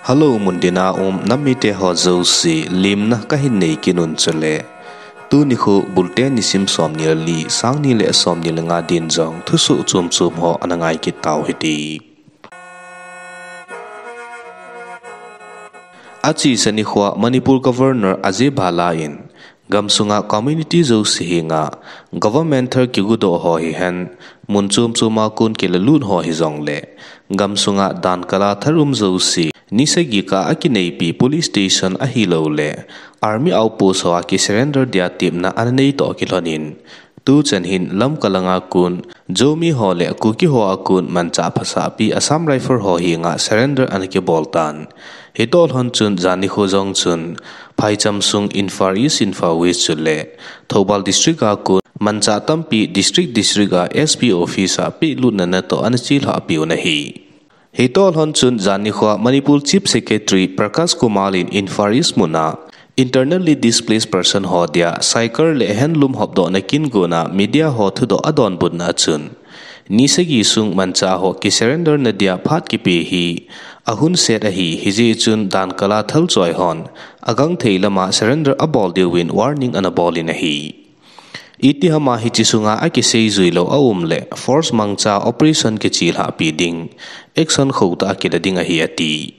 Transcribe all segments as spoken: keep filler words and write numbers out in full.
Hello, muntina um nam mite ho jouse, lemna kahin nei kit un chule. Tuni khu Bulte nisim somni le li, sangni le somni le nga din jong thusoh chom chom ho ana ngai kit tau hite. Achesa nikhoa Manipur Governor Ajay Bhalla in gamsunga community jouse henga government thal kigodoh ho hihen, mun chom choma kon kilalut ho hijongle, gamsunga dankala thal um jouse ni sagi kah a kineipi police station ahilouleh army outpost hoa kisurrender dia tepna ana nei toh kilhonin, tuchan hin Lamka langa kon Zomi ho le Kuki hoa kon manchah phasahpi Assam Rifle ho henga surrender ana kibol tan. Hitoh lhon chun jan nikho jong chun phaicham sung Imphal East, Imphal West chule Thoubal District a kon manchah tampi district district a S P office a pehlutna natoh ana chelhahpiu ahi. Hitoh lhon chun jan nikhoa Manipur Chief Secretary Prakash Kumar in Imphal East muna internally displaced person ho dia cycle le handloom hopdohna kingona media ho thudoh adonbutna achun, ni sagi sung manchah ho kisurrender nadia phat kipe hi ahunset ahi, hijeh chun dankala thal choi hon agangthei lama surrender abol diuvin warning ana bolin ahi. Itihama hiche sunga akiseijuilou aumleh force mangcha operation kichelhahpi ding, action khohtah a kila ding ahi ati.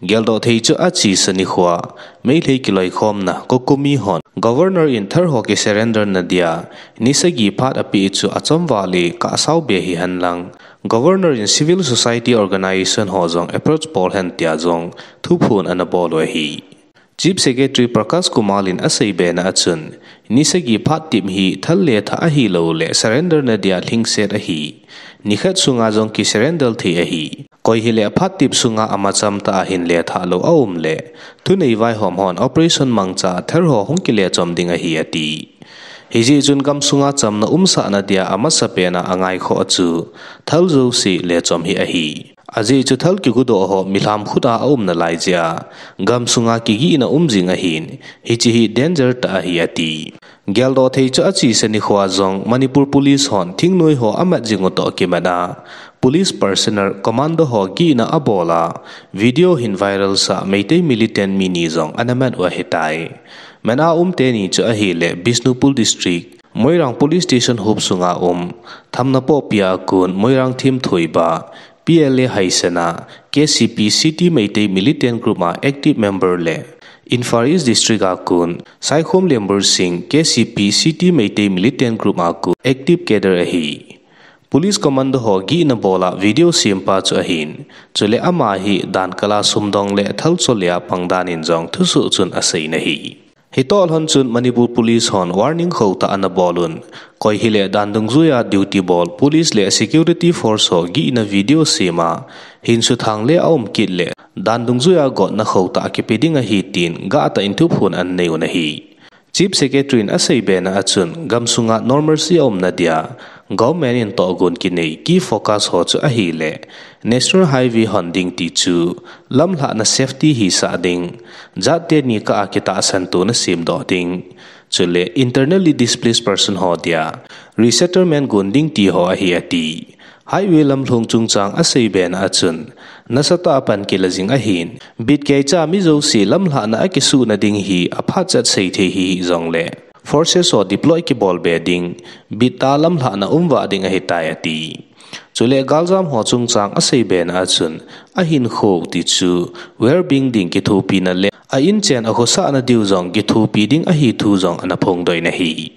Geldoh thei chu achesa nikhoa Meitei kiloikhomna COCOMI hon Governor in thal ho kisurrender nadia ni sagi phat apeh chu achomval le kahsao be hihenlang, Governor in civil society organization ho jong approach bolhen tia jong thuphon ana bolu ahi. Chief Secretary Prakash Kumar in aseibena achun, ni sagi phat tep hi thal lethah ahilouleh surrender nadia lhingset ahi. Nikhat sunga jong kisurrender thei ahi. Koi hileh phat tep sunga amachamtah a hin lethah lou aumleh, thunei vaihom hon operation mangcha thal ho hung kilechom ding ahi ati. Hijeh chun gamsunga chamna umsah nadia amasapena angaikhoh chu thal jouse lechom hi ahi. Ajeh chu thal kigodoh ho milham khuta aum nalai jeh a gamsunga kigihna um jing ahin, hiche hi danger tah ahi ati. Geldoh thei chu achesa nikhoa jong Manipur Police hon thingnoi ho amat jing u toh kimat a, police personnel commando ho gihna abol a, video hin viral sah Meitei militant mi ni jong ana mat u ahitai. Mat a um teni chu ahileh Bishnupur District, Moirang Police Station huop sunga um, Thamnapoh pia kon Moirang Thim Thoiba, P L A haisana, K C P City Meitei Militant Group a active member le Imphal East District a kon Saikhom Lembursing, K C P City Meitei Militant Group a kon active cadre ahi. Police commando ho gihna bol a video sempa chu ahin, chule ama hi dankala sumdong le thal chol a pang danin jong thusoh chun aseina ahi. Hitoh lhon chun Manipur Police hon warning khohtah ana bolun, koi hileh dan dungjuia duty bol police le security force ho gihna video sema hin suthang le aum kit leh dan dungjuia gotna khohtah kipe ding ahi tin gahtah in thuphon ana neiu ahi. Chief Secretary in aseibena achun gamsunga normalcy aumna dia government in tohgon kinei key focus ho chu ahileh National Highway hon ding ti chu lamlhahna safety hisah ding, jat teni kah a kitahsan tona semdoh ding, chule internally displaced person ho dia resettlement gon ding ti ho ahi ati. Highway lamlhong chungchang aseibena achun, nasatah a pan kila jing ahin, bit keicha mi jouse lamlhahna akisuhna ding hi aphatchet seithei hihi jongleh forces ho deploy kibol be ding, bittah a lamlhahna umvah ding ahitai ati. Chule galjam ho chungchang aseibena achun, ahinkho ti chu well-being ding kithopina le a inchen akhosahna diu jong kithopi ding ahi thu jong ana phongdoh in ahi.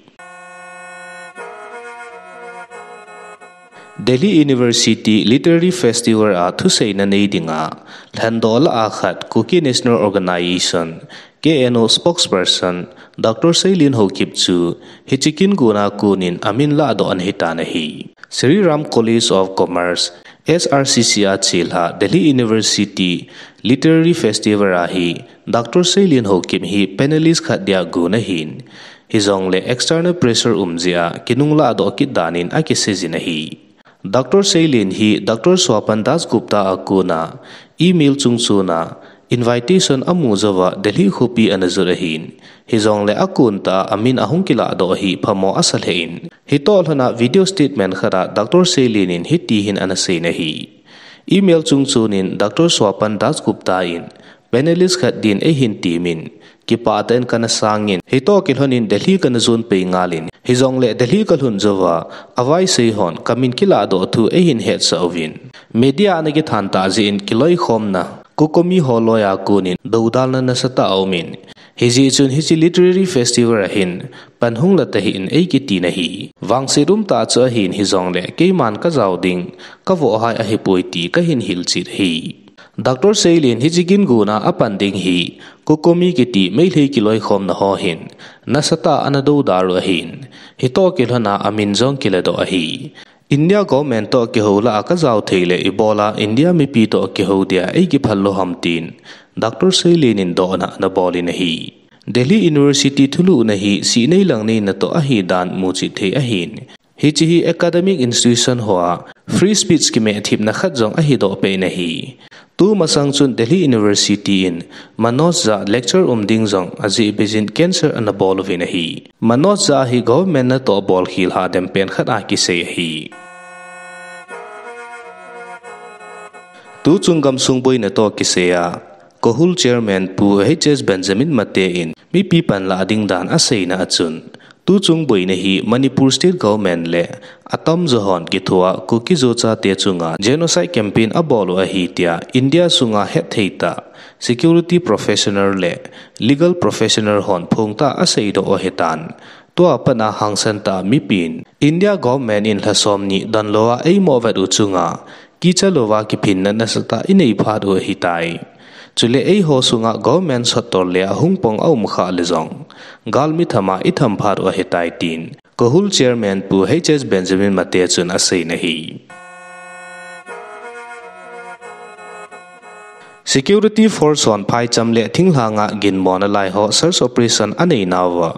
Delhi University Literary Festival a thuseina nei dinga lhendoh lah a khat Kuki National Organisation, K N O spokesperson Doctor Seilin Haokip chu hiche kingona konin amin lahdoh ana hitan ahi. Shri Ram College of Commerce, S R C C a chelha Delhi University Literary Festival a hi Doctor Seilin Haokip hi panelist khat dia gon ahin, hijongleh external pressure um jeh a kinunglahdoh kit danin akiseijin ahi. Doctor Seilin hi Doctor Swapan Dasgupta a kona email chungchona invitation amu jouva Delhi khopi ana jot ahin, hijongleh akontah a amin ahung kilahdoh hi phamo asa lheh in, hitoh lhona video statement khat a Doctor Seilin in hitihin ana seiyin ahi. Email chungchonin Doctor Swapan Dasgupta in panelist khat din eihin temin, kipah tah in kana sangin, hitoh kilhonin Delhi kana jon pei ngalin, hijongle Delhi kalhun jouva, avaisei hon kamin kiladoh thu eihin hetsah uvin. Media ana kithan tah jeh in kiloikhomna, COCOMI ho loi a konin dodalna nasatah aumin, hijeh chun hiche literary festival a hin pan hung la tahih in eikiti nahi. Vangset umtah chu ahin, hijongle keiman kajao ding, kavoh hai ahipoi ti kahin hilchet ahi. Doctor Seilen hiche gingona apan ding hi, COCOMI kiti Meitei kiloikhomna ho hin nasatah ana dodal u ahin, hitoh kilhona amin jong kiladoh ahi. India government toh kihou lah a kajao thei le ibola India mipi toh kihou dia eikiphal lou ham tin, Doctor Seilen in dohna ana bolin ahi. Delhi University thulhuhna hi sihnei langneina toh ahidan muchet thei ahin, hiche hi academic institution hoa free speech kimehthipna khat jong ahidoh pen ahi. Tumasang chun Delhi University in Manoj Jha lecture um ding jong ajeh beijin cancel ana bol uvin ahi. Manoj Jha hi government natoh bolkhel hadem pen khat a kisei ahi. Tuchung gamsung boina toh kisai a, COHUL chairman Pu H S Benjamin Mate in mipi panlah ding dan aseina a chun, tuchung boina hi Manipur state government le atamjo hon kithoa Kuki-Zo chate chunga genocide campaign abol u ahi tia India sunga hetthei tah security professional le legal professional hon phongtah a aseidoh u ahitan. Tua pat a hangsan tah a mipin India government in lha somni donlou a eimo vet u chunga kicha louva kiphinna nasatah inei phat u ahitai. Chule eiho sunga government sottol le ahung pang aum khah le jong, galmi thama itham phat u ahitai tin, COHUL chairman Pu H S Benjamin Mate chun aseina ahi. Security force hon phaicham le thinglhanga ginmo nalai ho search operation aneinauva,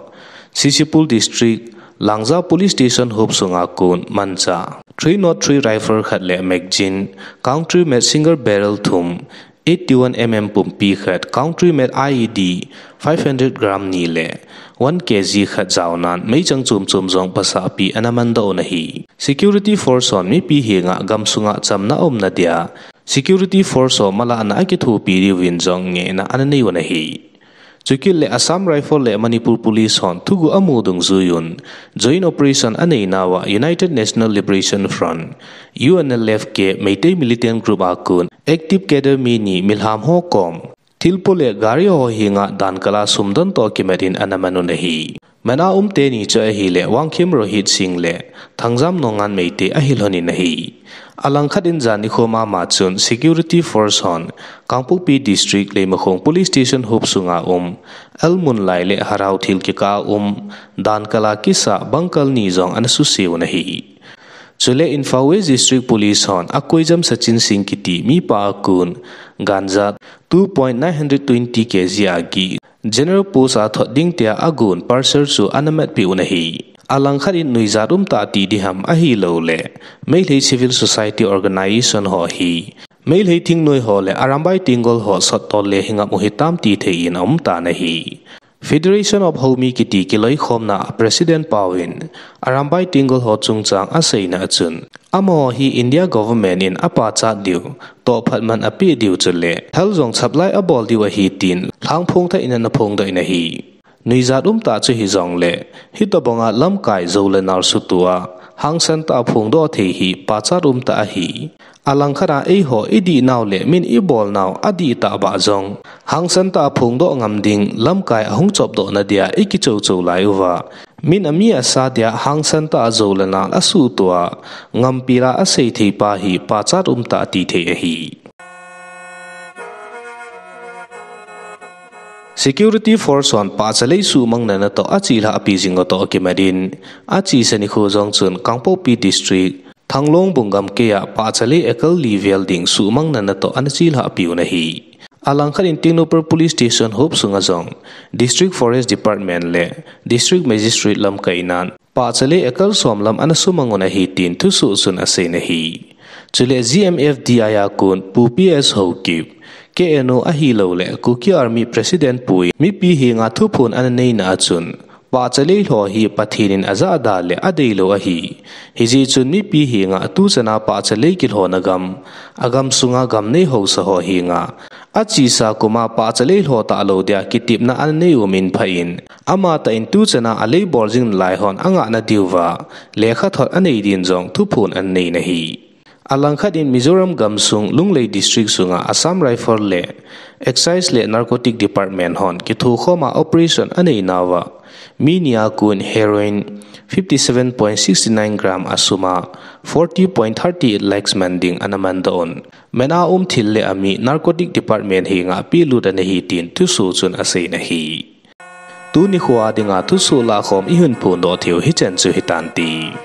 Sisipul district, Langja police station hop sunga kon manchah three nought three rifle khat le magazine, country made single barrel thum, eighty-one mm pumpi khat, country made I E D five hundred gram ni le one K G khat jaonan meichang chom chom jong pasahpi ana mandoh u ahi. Security force hon mipi henga gamsunga chamna aumna dia security force ho malahna akithopi diuvin jong ngehna ana nei u ahi. Chukit le Assam Rifle le Manipur Police hon thuguh amu dungjuiyun joint operation aneinauva United National Liberation Front, U N L F K, Meitei militant group a kon active cadre mi ni milham ho kom thilpo le gari ho henga dankala sumdon toh kimat in ana man u ahi. Man a um teni chu ahile Wangkhim Rohit Singh le Thangjam Nongan Meitei ahi lhonin ahi. Alangkhat in jan nikho mama chun security force hon Kangpokpi district Leimakhong police station hop sunga um Almunlai le Harao thil kikah a um dankala kisa bangkal ni jong ana suse u ahi. Chule Imphal West District Police hon akoijam Sachin Singh kiti mipa a kon ganja two point nine hundred twenty K G a gih General Post a thot ding tia agon parcel chu ana matpeh u ahi. Alangkhat in nuijat umtah ti diham ahilouleh Meitei Civil Society Organization ho hi Meitei thingnoi ho le Arambai Tenggol ho sottol le hingap u hitam ti thei in aumtan ahi. Federation of Homi kiti kiloikhomna a President pau in Arambai Tenggol ho chungchang aseina a chun, amaho hi India government in apachat diu, tohphat man apeh diu chule thal jong supply abol diu ahi tin lhangphong tah in ana phongdoh in ahi. Nuijat umtah chu hijongle hitobanga lamkai jou le nal sutoh a hangsan tah a phongdoh thei hi pachat umtah ahi. Alangkhat a eiho idihnau le min ibolnau adihtah bah jong hangsan tah a phongdoh ngam ding lamkai ahung chopdoh nadia ikichou chou lai uva, min ami asa dia hangsan tah a jou le nal asuhtoh a ngampila asei thei pa hi pachat umtah ati thei ahi. Security force hon pahchalei suhmangna natoh achelhahpi jing u toh kimat in, achesa nikho jong chun Kangpokpi District, Thanglong bung gamkai a pahchalei ekal li vel ding suhmangna natoh ana chelhahpi u ahi. Alangkhat in Tengnoupal Police Station hop sunga jong District Forest Department le District Magistrate lamkainan pahchalei ekal som lam ana sumang u ahi tin thusoh chun aseina ahi. Chule G M F D I a kon Pu P S Haokip, K N O ahilouleh Kuki Army President pu in mipi henga thuphon ana neina a chun, pahchalei lho hi Pathen in ajahda le adeilou ahi. Hijeh chun mipi henga tuchana pahchalei kilhona gam, agam sunga gam nei haosa ho henga Achesa kuma pahcha lei lhoh talou dia kitepna ananei umin phain, amatah in tuchana alei bol jing nalai hon angahna diuva lekhathot anei din jong thuphon ananei nahi. Alangkhat in Mizoram gamsung Lunglei District sunga Assam Rifle le Excise le Narcotic Department hon kithokhoma operation anei nauva, mi nia kon heroin fifty seven point six nine gram asuma forty point thirty eight lakhs man ding ana mandoh un, man a um thil le ami Narcotic Department henga pelut ana hi tin thusoh chun asei nahi. Tuni khoa dinga thusoh lahkhom ihin phondoh theiu hichan chu hitante.